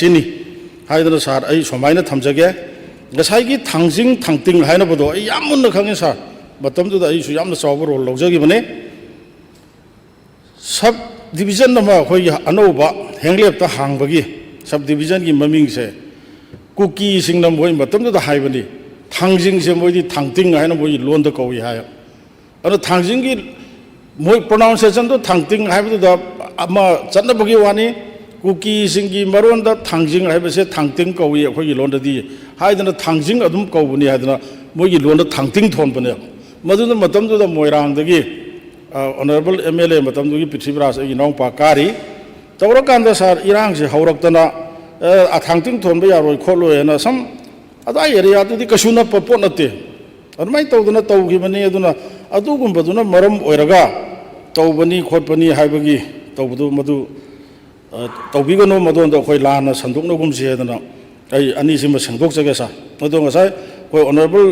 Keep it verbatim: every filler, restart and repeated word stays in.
ꯁꯤꯅꯤ ꯍꯥꯏꯗꯅ ꯁꯥꯔ ꯑꯩ ꯁꯨꯃꯥꯏꯅ ꯊꯝꯖꯒꯦ꯫ ꯉꯁꯥꯏꯒꯤ ꯊꯥꯡꯖꯤꯡ ꯊꯥꯡꯇꯤꯡ ꯍꯥꯏꯅꯕꯗꯣ ꯑꯩ ꯌꯥꯝ ꯃꯨꯟꯅ ꯈꯪꯉꯦ ꯁꯥꯔ, ꯃꯇꯝꯗꯨꯗ ꯑꯩꯁꯨ ꯌꯥꯝꯅ ꯆꯥꯎꯕ ꯔꯣꯜ ꯂꯧꯖꯈꯤꯕꯅꯦ꯫ ꯁꯕ ꯗꯤꯕꯤꯖꯟ ꯑꯃ ꯑꯩꯈꯣꯏꯒꯤ ꯑꯅꯧꯕ ꯍꯦꯡꯂꯦꯞꯇ ꯍꯥꯡꯕꯒꯤ ꯁꯕ ꯗꯤꯕꯤꯖꯟꯒꯤ ꯃꯃꯤꯡꯁꯦ ꯀꯨꯀꯤꯁꯤꯡꯅ ꯃꯣꯏ ꯃꯇꯝꯗꯨꯗ ꯍꯥꯏꯕꯅꯤ, ꯊꯥꯡꯖꯤꯡꯁꯦ ꯃꯣꯏꯗꯤ ꯊꯥꯡꯇꯤꯡ ꯍꯥꯏꯅ ꯃꯣꯏꯒꯤ ꯂꯣꯟꯗ ꯀꯧꯏ ꯍꯥꯏ꯫ ꯑꯗꯣ ꯊꯥꯡꯖꯤꯡꯒꯤ ꯃꯣꯏ ꯄ꯭ꯔꯣꯅꯥꯎꯟꯁꯤꯌꯦꯁꯟꯗꯣ ꯊꯥꯡꯇꯤꯡ ꯍꯥꯏꯕꯗꯨꯗ ꯑꯃ ꯆꯠꯅꯕꯒꯤ ꯋꯥꯅꯤ, ꯀꯨꯀꯤꯁꯤꯡꯒꯤ ꯃꯔꯣꯟꯗ ꯊꯥꯡꯖꯤꯡ ꯍꯥꯏꯕꯁꯦ ꯊꯥꯡꯇꯤꯡ ꯀꯧꯏ ꯑꯩꯈꯣꯏꯒꯤ ꯂꯣꯟꯗꯗꯤ ꯍꯥꯏꯗꯅ ꯊꯥꯡꯖꯤꯡ ꯑꯗꯨꯝ ꯀꯧꯕꯅꯤ ꯍꯥꯏꯗꯅ ꯃꯣꯏꯒꯤ ꯂꯣꯟꯗ ꯊꯥꯡꯇꯤꯡ ꯊꯣꯟꯕꯅꯦꯕ꯫ ꯃꯗꯨꯅ ꯃꯇꯝꯗꯨꯗ ꯃꯣꯏꯔꯥꯡꯗꯒꯤ ꯑꯣꯅꯔꯦꯕꯜ ꯑꯦꯝ ꯑꯦꯜ ꯑꯦ ꯃꯇꯝꯗꯨꯒꯤ ꯄ꯭ꯔꯤꯊꯤꯕꯤꯔꯥꯖ ꯑꯩꯒꯤ ꯏꯅꯥꯎꯄꯥ ꯀꯥꯔꯤ꯫ ꯇꯧꯔꯀꯥꯟꯗ ꯁꯥꯔ ꯏꯔꯥꯡꯁꯦ ꯍꯧꯔꯛꯇꯅ ꯑ, ꯊꯥꯡꯇꯤꯡ ꯊꯣꯟꯕ ꯌꯥꯔꯣꯏ ꯈꯣꯠꯂꯣꯏ ꯍꯥꯏꯅ ꯁꯝ ꯑꯗꯨꯋꯥꯏ ꯑꯦꯔꯤꯌꯥꯗꯨꯗꯤ ꯀꯩꯁꯨ ꯅꯛꯄ ꯄꯣꯠ ꯅꯠꯇꯦ꯫ ꯑꯗꯨꯃꯥꯏꯅ ꯇꯧꯗꯅ ꯇꯧꯈꯤꯕꯅꯤ꯫ ꯑꯗꯨꯅ ꯑꯗꯨꯒꯨꯝꯕꯗꯨꯅ ꯃꯔꯝ ꯑꯣꯏꯔꯒ ꯇꯧꯕꯅꯤ ꯈꯣꯠꯄꯅꯤ ꯍꯥꯏꯕꯒꯤ ꯇꯧꯕꯗꯨ ꯃꯗꯨ ꯑ, ꯇꯧꯕꯤꯒꯅꯨ, ꯃꯗꯣꯝꯗ ꯑꯩꯈꯣꯏ ꯂꯥꯟꯅ ꯁꯟꯗꯣꯛꯅꯒꯨꯝꯁꯤ ꯍꯥꯏꯗꯅ ꯑꯩ ꯑꯅꯤꯁꯤꯃ ꯁꯦꯡꯗꯣꯛꯆꯒꯦ ꯁꯥꯔ꯫ ꯑꯗꯣ ꯉꯁꯥꯏ ꯑꯩꯈꯣꯏ ꯑꯣꯅꯔꯦꯕꯜ